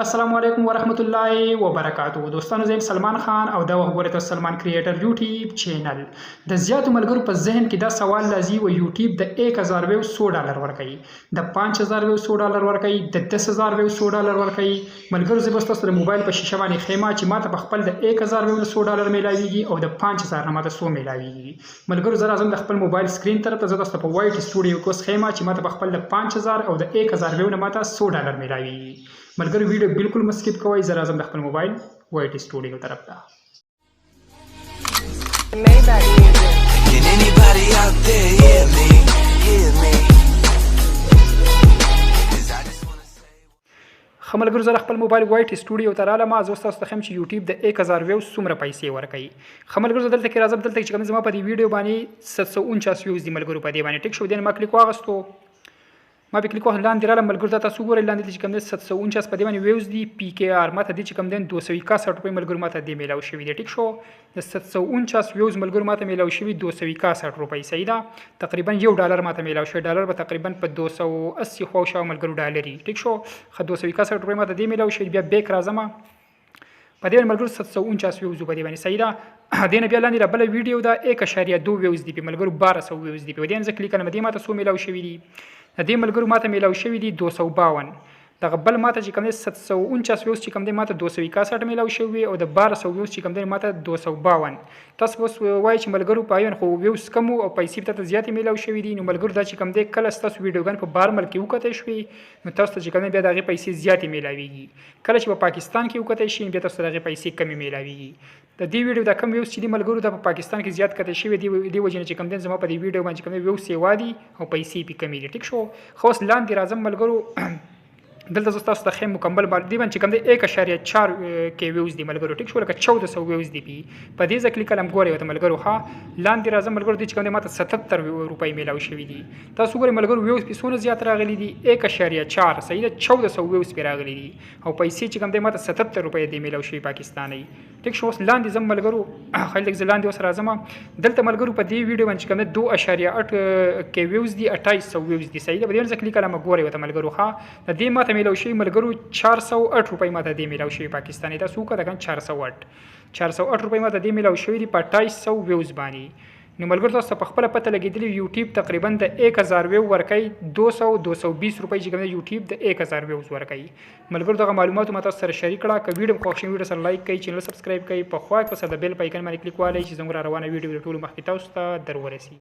السلام علیکم ورحمت الله وبرکاتو دوستانو، زه یم سلمان خان او دا وخت ګورئ تاسو سلمان کریټر یوټیوب چینل. د زیاتو ملګرو په ذهن کې دا سوال راځي و یوټیوب د 1000 ویو څو ډالر ورکوي، د 5000 ویو څو ډالر ورکوي، د 10,000 ویو څو ډالر ورکوي. ملګرو، زه به تاسو د موبایل په شیشه باندې ښیم چې ماته په خپل د 1000 ویو څو ډالر میلاویږي او د 5000 نه ماته څو میلاویږي. ملګرو، زه راځم د خپل موبایل سکرین طرف ته، زه تاسو ته په وایټ سټوډیو کې اوس ښیم چې ماته په خپل د 5000 او د 1000 ویو نه ماته څو ډالر میلاویږي. ملګرو، ویډیو بالکل مه سکیپ کوئ. زه راځم د خپل موبایل وایټ سټوډیو طرف ته. Maybach music. Can anybody out there hear me? Hear me? 'Cause I just wanna say. ښه ملګرو، زه خپل موبایل وایټ سټوډیو ته رالم. زه اوس تاسو ته ښیم چې یوټیوب د 1000 ویو څومره پیسې ورکوي. ښه ملګرو، زه دلته کې راځم. دلته چې کوم زما په دې ویډیو باندې 749 ویوز دي ملګرو، په دې باندې ټیک شو. دې نه ما کلیک واغستو، ما به کلیک واخلم، لاندې رالم. ملګرو، دا تاسو وګورئ، لاندې چې کوم دی 749 په دې باندې ویوز دي. پی کې آر ماته دې چې کوم دی 261 روپۍ ملګرو ماته دې میلاو شوي دي. ټیک شو، د 749 ویوز ملګرو ماته میلاو شوي 261 روپۍ، صحیح ده. تقریبا $1 ماته میلاو شوی، ډالر به تقریبا په 280 خوا شاو ملګرو ډالري. ټیک شو، ښه، 261 روپۍ ماته دې میلاو شوي. بیا بیک راځم، په دې ملګرو 749 ویوز په دې باندې، صحیح ده. دې نه بیا لاندې را بله ویډیو ده، 1.2 ویوز دي په ملګرو، 1200 ویوز دي په دې. زه کلیک کړم، دې ماته څو میلاو شوي دي؟ د دې ملګرو ماته میلاو شوي دي 252. دغه بل ماته چې کوم دی 749 ویوز چې کوم دی ماته 261 میلاو شوي او د 1200 ویوز چې کوم دی ماته 252. تاسو اوس وایئ چې ملګرو پایون خو ویوز کم او پیسې ته زیاتې میلاو شوي دي. نو ملګرو، دا چې کوم دی کله ستاسو ویډیوګان په بار ملک کې وکتل شوي، نو تاسو ته چې کوم دی بیا د هغې پیسې زیاتې میلاویږي. کله چې په پاکستان کې وکتل شي، بیا تاسو ته د هغې پیسې کمې میلاویږي. د دې ویډیو دا کم ویوز چې دي ملګرو، دا په پاکستان کې زیات کتل شوی دی. دې وجې نه چې کوم دی زما په دې ویډیو باندې چې کوم دی ویوز سیوا دي او پیسې پې کمې دي. ټیک شو. خو اوس لاندې راځم ملګرو، دلته زه تاسو ته ښیم مکمل دې باندې چې کوم دی 1.4 کې ویوز دي ملګرو. ټیک شو، لکه 1400 ویوز دي په دې. زه کلیک کړم، ګورئ ورته ملګرو. ښه، لاندې راځم ملګرو، دې چې کوم دی ماته 77 روپۍ میلاو شوي دي. تاسو ګورئ ملګرو، ویوز پې څونه زیات راغلي دي؟ 1.4، صحیح ده، 1400 ویوز پې راغلي دي او پیسې چې کوم دی ماته 77 روپۍ دې میلاو شوي پاکستاني. ټیک شو. اوس لاندې ځم ملګرو، خلک زه لاندې اوس راځم. دلته ملګرو په دې ویډیو باندې چې کوم دی 2.8 کې ویوز دي، 2800 ویوز دي، صحیح ده. په دې باندې زه کلیک کړم، ګورئ ورته ملګرو. ښه، د دې ماته میلاو شوي ملګرو 408 روپۍ ماته دې میلاو شوي پاکستاني. تاسو وکړه که 408 روپۍ ماته دې میلاو شوي دي په 2800 ویوز باندې. نو ملګرو، تاسو ته په خپله پته لګېدلې، یوټیوب تقریبا د 1000 ویو ورکوي 220 روپۍ چې کوم دی یوټیوب د 1000 ویوز ورکوي. ملګرو، دغه معلوماتو ما تاسو سره شریک کړه. که ویډیو خوښ شي، ویډیو سره لایک کړئ، چینل سبسکرایب کړئ، په خوا کې سره د بیل په ایکن باندې کلیک والئ چې زموږ را روانه ویډیو د ټولو مخکې تاسو ته در ورسي.